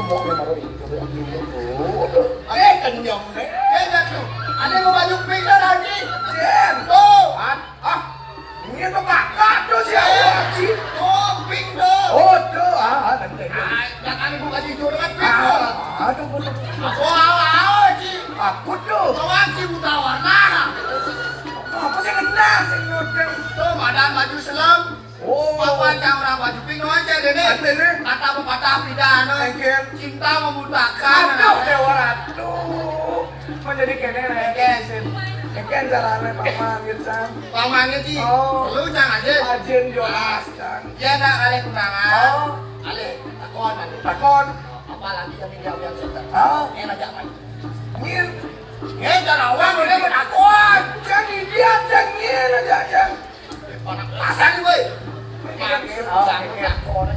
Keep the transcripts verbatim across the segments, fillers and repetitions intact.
Kok nih baru itu, ya, ini tuh. Eh, kenyang nih. Eh, Datu. Ada mau baju pink dah lagi. Jen. Tuh. Ah, ah. Ini tuh kakak tuh si Awa, Ci. Oh, pink tuh. Oh, tuh. Ah, ah, tadi, tadi. Ah, jangan buka jujur dengan pink tuh. Ah, aduh, bener. Aku Awa, Awa, Ci. Aku tuh. Tuh, Ci, buta warna. Apa sih kena sih ngutang? Tuh, badan baju selam. Oh. Papan cang orang baju pink no aja deh nih. Ada nih. Kata pepatah pidan no. Engken. Cinta membutakan. Aduh, Dewa Ratu. Menjadi kene nih. Engken. Engken carane Pak Mangit, Cang. Pak Mangit sih. Oh. Lu cang aja. Ajin jelas, Cang. Ya nak kali tunangan. Oh. Kali takon, kali. Takon. Apalagi kami dia yang suka. Oh. Enak aja main. Ngin. Ngin jangan awang ini takon. Cang dia, Cang, ngin aja, Cang. Anak pasang nih, boy.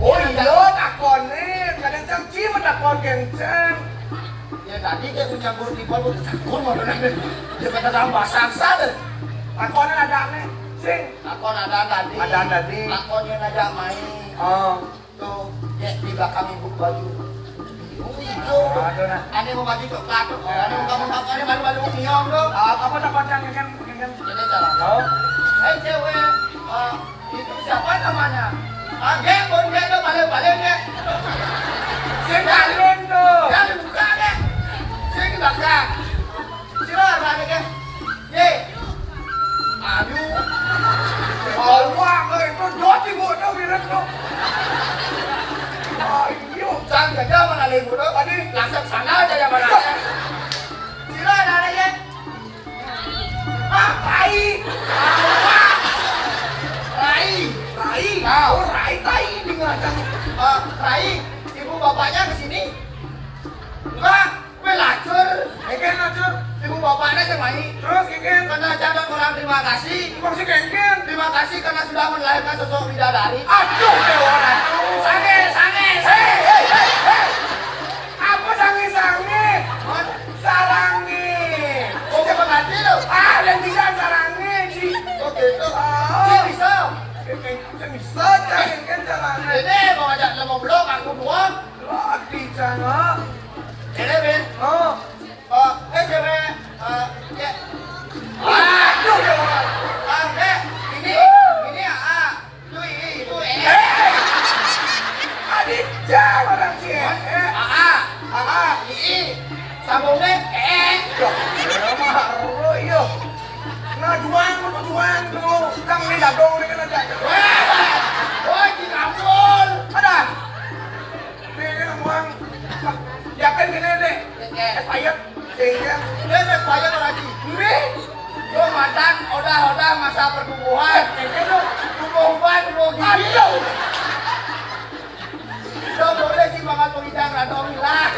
Oh, iya, takone. Kadang cang cima takon kenceng. Ya, tadi kayak ku campur tiba, ku takon malah. Dia kata tambah sangsa deh. Takone ada aneh. Sing. Takon ada tadi. Ada tadi. Takonnya aja main. Oh. Tuh, ya, di belakang ibu baju. Oh, iya. Aduh, nah. Ane mau baju coklat tuh. Ane mau kamu apa? Ane baru-baru mau nyium tuh. Ah, apa tak pancang kan? Kan? Ini cara. Oh. Hei, cewek. Ah, itu siapa namanya? Ah, Gek, pun Gek tuh balik-balik, Gek. Sing balik tuh. Jangan dibuka, Gek. Sing di belakang. Sira, balik, Gek. Ye. Aduh. Bawa ke itu dot ibu tuh, mirip tuh. Ayo. Jangan gajah mana ibu tuh. Tadi langsung sana aja ya, mana. Sira, ada, Gek. Ah, Rai. Rai. Rai. Ah. Oh, Rai, Rai, dengar kan. Ah, Rai, ibu bapaknya ke sini? Enggak, gue lacur. Kengken lacur. Ibu bapaknya sing mai. Terus, kengken? Karena jangan kurang terima kasih. Maksud kengken? Terima kasih karena sudah melahirkan sosok bidadari. Aduh, Dewa Ratu. Sange, sange, sange. Hei, hei, hei, hei. Apa sange-sange? Hah? Sarange. Oh, siapa nanti lo? Ah, yang bilang sarange, Ci. Oh, gitu. Ah. Ci bisa. Yang, yang, yang bisa, Cang, yang kan sarange. Ini mau ngajak lo ngobrol, aku doang. Lo arti, Cang, ah. Ini, Bin. Oh. Oh, eh, cewek. Eh, ya. Aduh, ya Allah. Ah, eh, ini, ini, ah. Lu ini, itu, eh. Eh! Aditya, orang sih, eh. Aa, aa, ii. Sambungnya, eh. Loh, ya, mah, lu, iya. Nah, juang, lu juang, lu. Kang, ini dadong, ini kan ada. Wah, wah, Cikampul. Ada. Nih, ini, Bang. Yakin gini, nih. Oke. Es payet. Sehingga dia ada banyak lagi. Ini lo mantan odah-odah masa pertumbuhan. Itu tuh tumbuh-tumbuhan, tumbuh gigi. Aduh. Lo boleh sih bakal penginjak radong lah.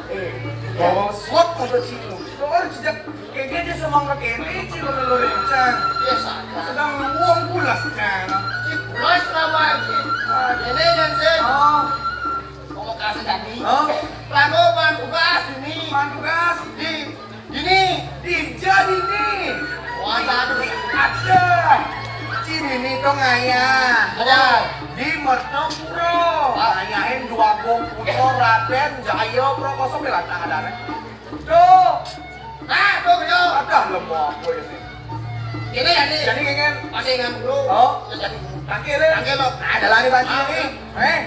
Eh, bawa slot atau cino? Lo harus sejak kayak dia semangat ini, cino lo rencang. Biasa. Sedang luang pulas, kan? Pulas lah, Pak. Ah. Ini dan sen. Oh. Ngomong kasih tadi. Oh. Lagu pan tugas ini. Pan tugas. Di, ini. Di jadi ini. Wah, tadi. Ada. Ci ini tuh ngayah. Ada. Di Mertopuro. Ah. Ngayahin dua gong puto Raden Jaya Pro kosong di latang ada, nih. Tuh. Nah, tuh, yo. Ada lemah aku ini. Ini ya, nih. Jadi, ingin. Masih ingat dulu. Oh. Terus jadi. Tangkil, ya? Tangkil, lo. Ada lari baju ini. Eh.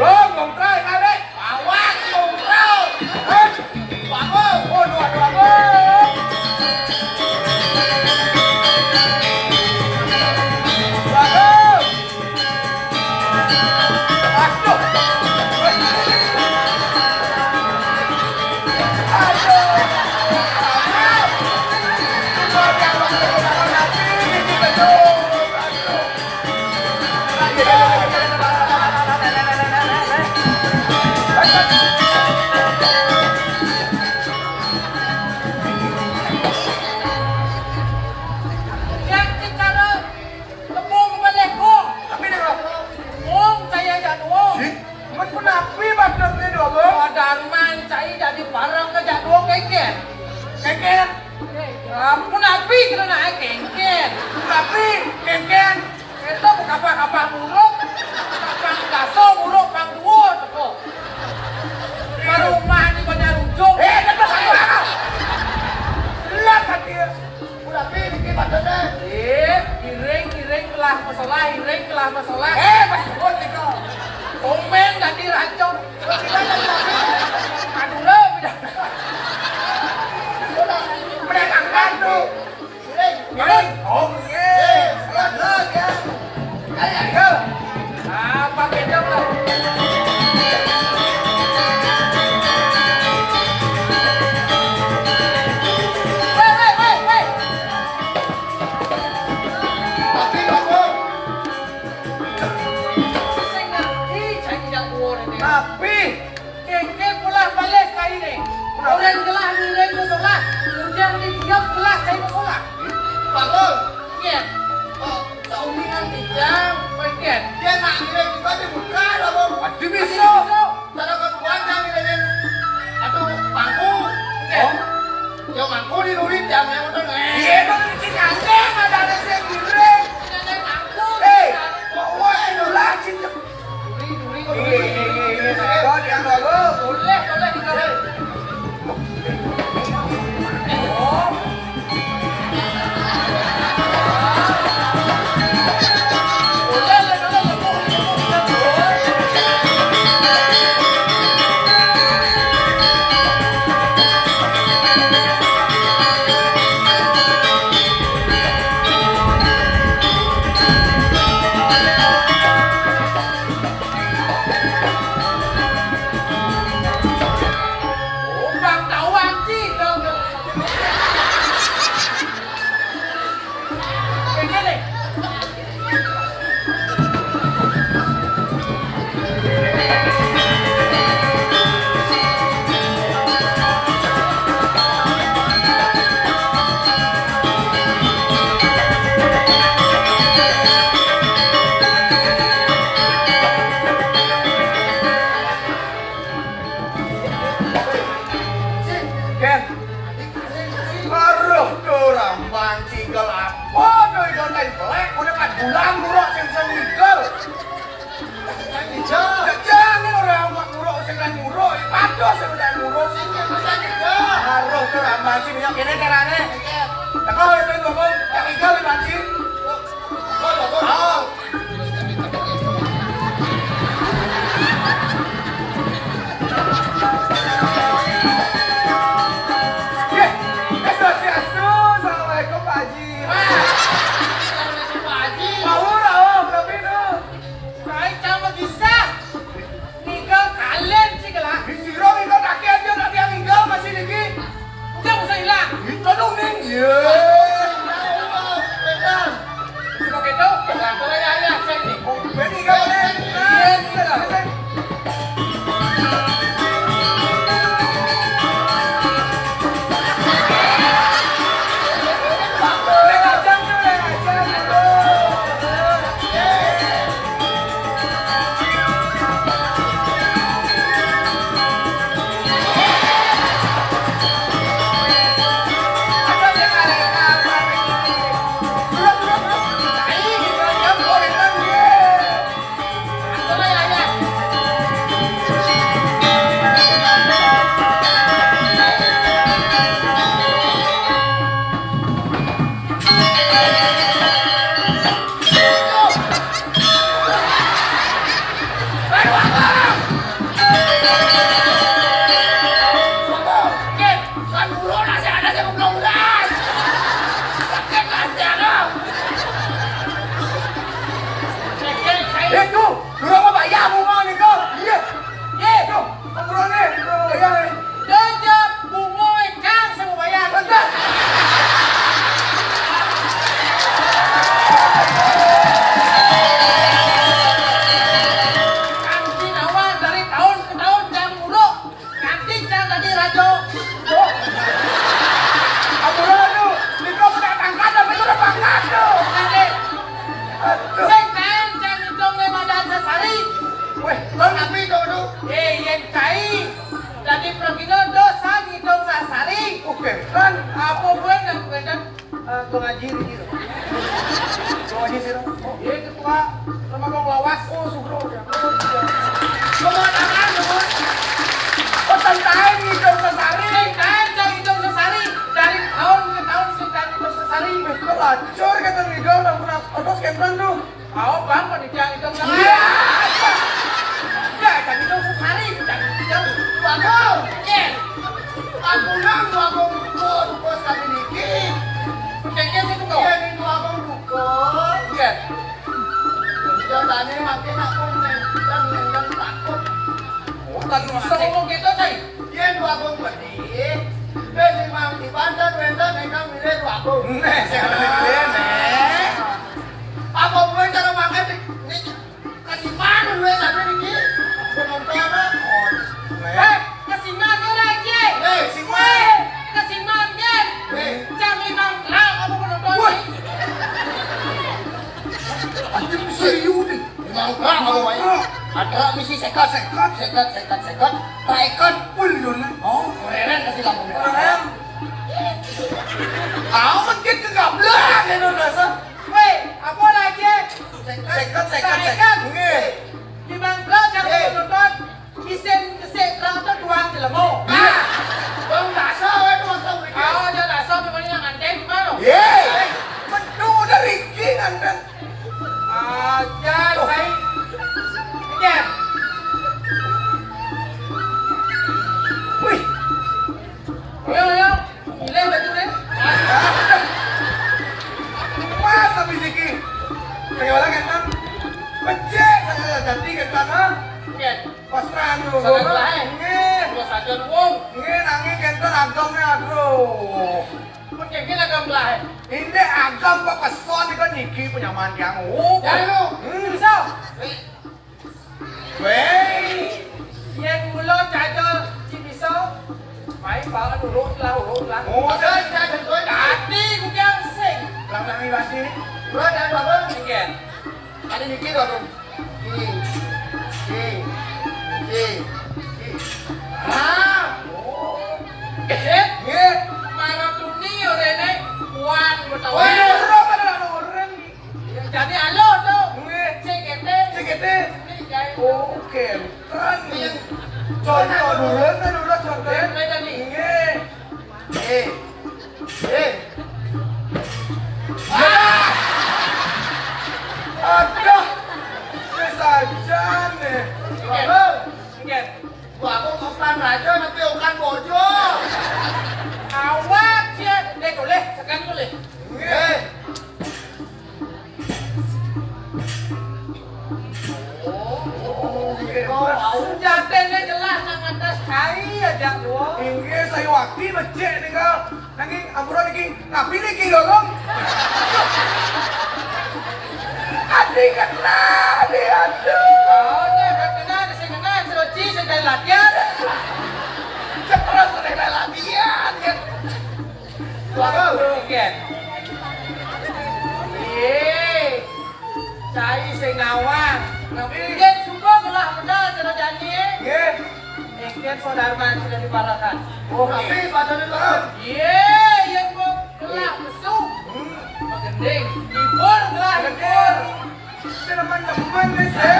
Gong, gong, try, balik. Awas, gong, try. Eh, bangun. Waduh, waduh, waduh. Waduh. Tembung balik, Bung. Tapi dia bilang, Bung, saya jak duung. Sih? Men pun api badannya dua, Bung. Oh, Darman, saya jadi parang ke jak duung. Kéngkén. Kéngkén. Ampun, api kena nak kéngkén. Tapi kéngkén. Itu bukan apa-apa buruk. Kapang daso buruk, pang dua teko. Baru rumah ni banyak rujung. Eh, dia pas aku. Lah, kata dia. Udah, Pi, bikin macamnya. Eh, iring, iring kelah masalah, iring kelah masalah. Eh, Mas Bun, nih kok. Komen tadi rancong. Madura, beda. Udah, mendatangkan tuh. Iring. Iring. Oh, iya. Eh, sebelah dulu, ya. Ayo, ayo. Ah, pakai dong lah. Weh, weh, weh, weh. Tapi, Pak Bung. Sing ngerti, janji dak kuwur ini. Tapi, kéngkén polah balih kaine. Orang gelah ngiring musola, ujar didiam gelah cai musola. Pak Bung. Iya. Oh, sauningan tijang. Bagian. Dia nak ngiring kita dibuka, Pak Bung. Aduh, bisa. Cara ketuaan yang ngiringin. Aduh, pangku. Iya. Oh. Yo mangku di duit yang yang udah. Iya, emang cing anjing ada ada sih ngiring. Cing anjing mangku. Eh, kok wah, lu lah, cing. Duri, duri, duri. Iya, iya, iya, iya. Kau diam dulu. Boleh, boleh, boleh. Bang tawang ci dong. Kayak gini. Ken. Aduh, tuh, ramban cigel apa tuh, itu teh belek, udah empat bulan buruk sing sing igel. Jangan orang buat buruk sing lain buruk, patuh sing udah buruk sing yang udah igel. Aduh, tuh, ramban cigel, ini caranya. Teko itu ngomong, yang igel di panci. Oh. Assalamualaikum, Pak Haji. Assalamualaikum, Pak Haji. Mau rawuh, tapi nu. Kain sama kisah. Ninggal kalian sih, gelah. Di siro ninggal kaki aja, nanti yang ninggal masih niki. Udah, usah hilang. Itu dong, Ning. Iya. Benar. Suka gitu, betul ya. Tuh ngaji di dia. Tuh ngaji sih. Oh, iya, ketua Remagang Lawas. Oh, Sugro ya. Oh, iya. Semua tangan, semua. Oh, santai, Ngidol Sesari. Santai, Ngidol Sesari. Dari tahun ke tahun, santai, Ngidol Sesari. Eh, kok lacur kata Ngidol, ampun, ampun, terus kentang tuh. Mau, Bang, panitia Ngidol Sesari. Iya. Ya, Ngidol Sesari, Ngidol. Waduh. Iya. Ampun, Bang, Bang, Bang, Bang, Bang, sekali niki. Kayaknya sih tuh. Iya, ini Bang, Bang, Bang. Iya. Jangan tanya, makin aku nendang, nendang takut. Oh, tak bisa ngomong gitu, Cai. Yén Dwagung pedih, ben Mang Iban ten wénten ingkang milih Dwagung. Nah, sing milih, nah. Apa buin cara mangkat niki? Kasiman duwe sampe niki. Penonton. Eh, kasiman ora, Cai? Eh, kasiman. Eh, kasiman, Cai. Eh. Cang limang truk apa penonton? Wah. Anjing serius nih. Limang truk apa wae? Ada misi seket, seket, seket, seket, seket, paeket, ulun. Oh, keren kasih lampu merah. Keren. Amat ke kegablah Indonesia. Weh, apa lagi? Seket, seket, seket. Nggih. Limang truk yang nonton. Isin kesik truk tuh tuang jelema. Nah, bang dasar wae tuang tahu iki. Oh, dia dasar tuh paling yang anten gimana? Ye. Metu dari iki nganten. Aja, Cai. Iya. Wih. Ayo, ayo. Pilih baju deh. Mas, tapi siki. Kayak orang kan? Becek, saya ganti kan, ha? Iya. Pas anu, sangat lain. Nggih. Terus aja wong. Nggih, nanging kenten agamnya, aduh. Mun kengken agam lain. Ini agam pepeson iki niki penyamaan tiang. Oh. Ya, lu. Hmm. Bisa. Wéi. Yén kula cacah cik bisa, paling bawa uruk lah, uruk lah. Oh, terus cacah kowe. Dadi ku ki sing. Lang nang iwasi. Bro, jangan bangun. Nggih. Tadi mikir aku. Ki. Ki. Ki. Ki. Ah. Oh. Eh, nggih. Maratuni yo rene kuat utawa. Oh, iya, ora, ora, ora. Jadi alo tuh. Nggih. C G T. C G T. Ini, guys. Oh, kenten. Iya. Contoh dulu, saya dulu contoh. Iya, iya, iya. Nggih. Eh. Eh. Ah! Aduh. Wis aja nih. Nggih. Nggih. Wah, aku bukan raja, tapi bukan bojo. Awak sih. Eh, boleh, sekarang boleh. Nggih. Senjatane jelas nang atas kai aja, Wo. Inggih, saya wakti becik nika. Nanging ampura niki, napi niki, Gogong? Adi kena, adi, aduh. Oh, nek kena, sing kena, seroci, sing latihan. Cepetan, sing latihan, ya. Waduh, nggih. Nggih. Cai sing ngawang. Nggih, suka gelah bener cara jani. Nggih. Engken saudarman sudah diparakan. Oh, tapi pada dulu. Nggih, yen mau gelah besuk. Hmm. Magending. Libur gelah libur. Teman-teman, wis, ya.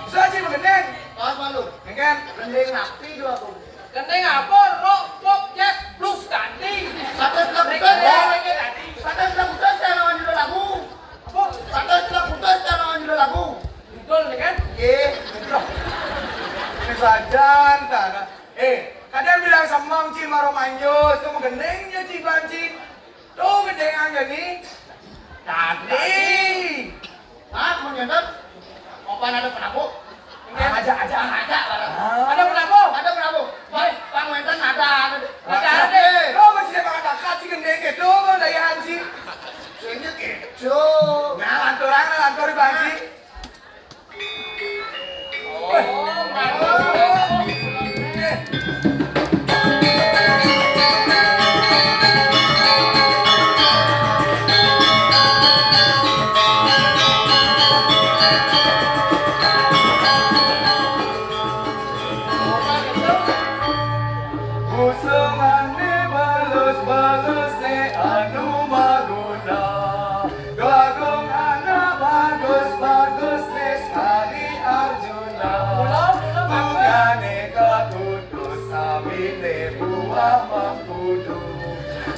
Bisa, Ci, magending. Pas malu. Engken. Gending rapi dua, Bung. Gending apa? Rock, pop, jazz, blues, dangding. Satus telung putus. Reggae, reggae, dangding. Satus telung putus cara judul lagu. Apa? Satus telung putus cara judul lagu. Judul, ya kan? Nggih. Ini saja, entar. Eh, kadang bilang semang, Ci, maro manjus, kamu gending ya, Ci, Banci. Tuh, gending aja nih. Tadi. Hah, mun ngenten? Opan ada penabuh? Aja, aja, aja, barang. Ada penabuh? Ada penabuh. Pak, Pak, ngenten ada, ada. Ada, ada. Lo masih ada kata-kata sih, gendeng gitu, lo daya haji. Kayaknya gitu. Nah, lanturan, lantur, Bang Haji.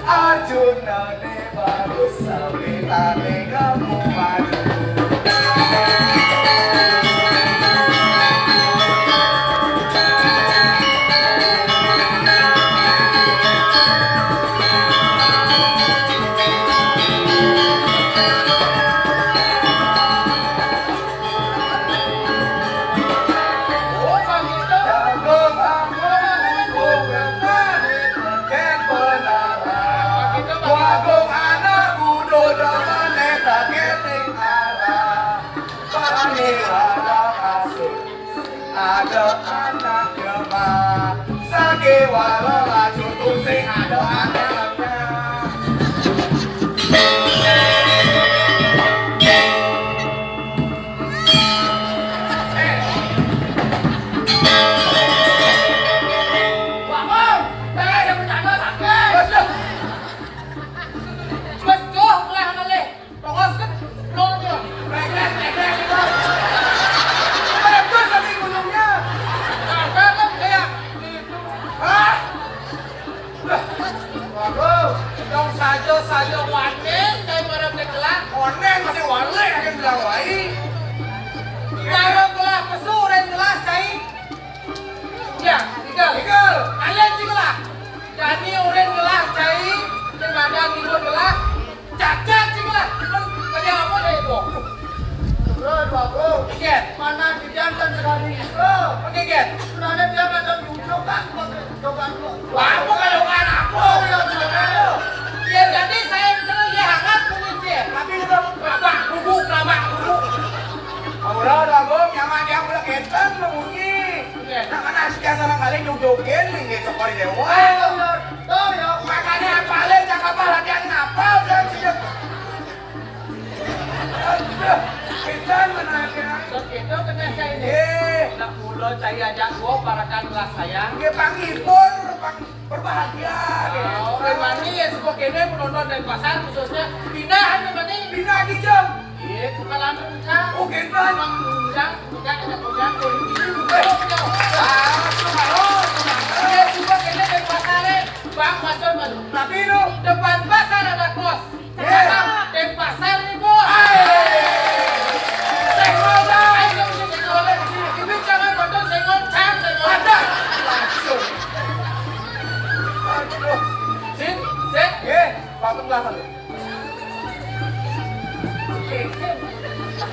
Arjuna ne baru sabetane kamu madu. Ada anak gemah, sakiwala laju tusing ada anaknya. Bangun! Eh, yang bercanda sakit! Wes, duh, mulai ngalih. Tongos kan, lo dia. Regres, regres itu. Meletus lagi gunungnya. Apa kan kayak gitu. Ah! Waduh, dong saja, saja waning, kayak pada tegelak. Oneng masih wali, akan bilang wai. Kalau gelah pesu, orang gelah cai. Ya, tinggal. Tinggal. Kalian sih gelah. Jani orang gelah cai, sing madan ngibur gelah. Cacat sih gelah. Kan kerja apa deh itu? Bro, dua bro. Tiket. Mana dijantan sekali? Bro. Oke, tiket. Sebenarnya dia macam jujur kan, coba lu. Apa kalau kan apa? Oh, ya, benar. Ya, jadi saya itu ya hangat mengisi. Tapi itu kerabak bubuk, kerabak bubuk. Aura lagu nyaman dia pula keten mengunyi. Iya. Nah, mana sih biasa orang kali jog-jogging nih, gitu, kori dewa. Ayo, yo, yo, yo. Makanya paling cakap latihan ngapal dan sejak. Aduh, keten mana ya? Terus itu kena saya ini. Eh. Nak mula saya ajak gua parakan kelas saya. Dia panggil pun, panggil. Berbahagia. Ah, orang mani ya, semua kene penonton Denpasar khususnya. Pindah, anu mani? Pindah, Kijang. Iya, bukan lama, Kijang. Oh, Kijang. Emang Kijang, Kijang, Kijang, Kijang, Kijang. Ah, sudah, oh, sudah. Iya, semua kene Denpasar, eh. Bang, masuk, masuk. Tapi lu? Depan pasar ada kos. Denpasar nih, Bos. Hai. Senggol, Bang. Ayo, kita senggol. Ini jangan betul senggol, cang, senggol. Ada. Langsung. Aduh. Sip, sip. Ye, bangun lah, Bang.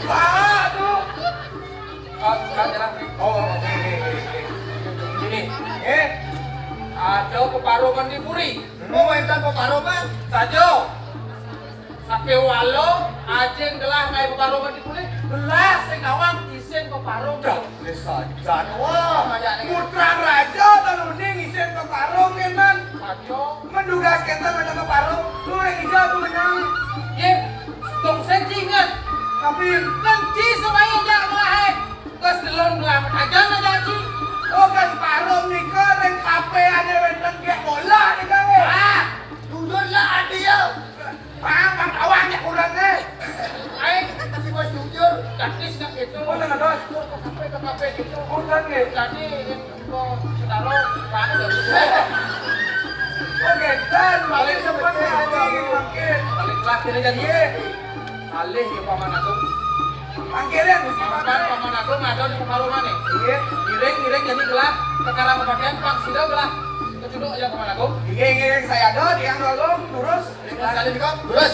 Aduh. Oh, enggak, nyerah. Oh, oke, oke, oke, oke. Gini, eh, ada peparuman di puri. Mau main tanpa paruman? Sajo. Sakéwala, ajeng gelah ngaé peparuman di puri, gelah sing nawang isin peparum. Dah, wis sajan. Wah, banyak nih. Putra raja teluné ngisin peparum, kan, Man? Sajo. Mendugas kénten ada peparum. Lu yang hijau tuh menang. Yé, dong sing inget. Tapi nanti supaya jangan gelah, eh. Terus delon gelah aja nggak jadi. Oh, gas parum nika ring kapéané wénten gék bola nika, wé. Ah, jujur lah, adil. Pang, pang, awak aja kurang, eh. Aing, si Bos jujur. Teknis nggak gitu. Mana nggak, Bos? Ke kafe, ke kafe gitu. Kurang, ya? Tadi, kok, sekarang, mana dari. Oke, dan balik sempat ya, balik. Balik lah, kira jadi. Iya. Alih ya Paman Agung. Panggilan, Gusti Paman. Paman Agung ada di pekaruhan nih. Iya. Iring, iring, jadi gelah. Sekarang kepakian, pang sida gelah. Kecuduk aja Paman Agung. Iya, iya, iya, saya ada, yang Agung, terus. Sekali juga, terus.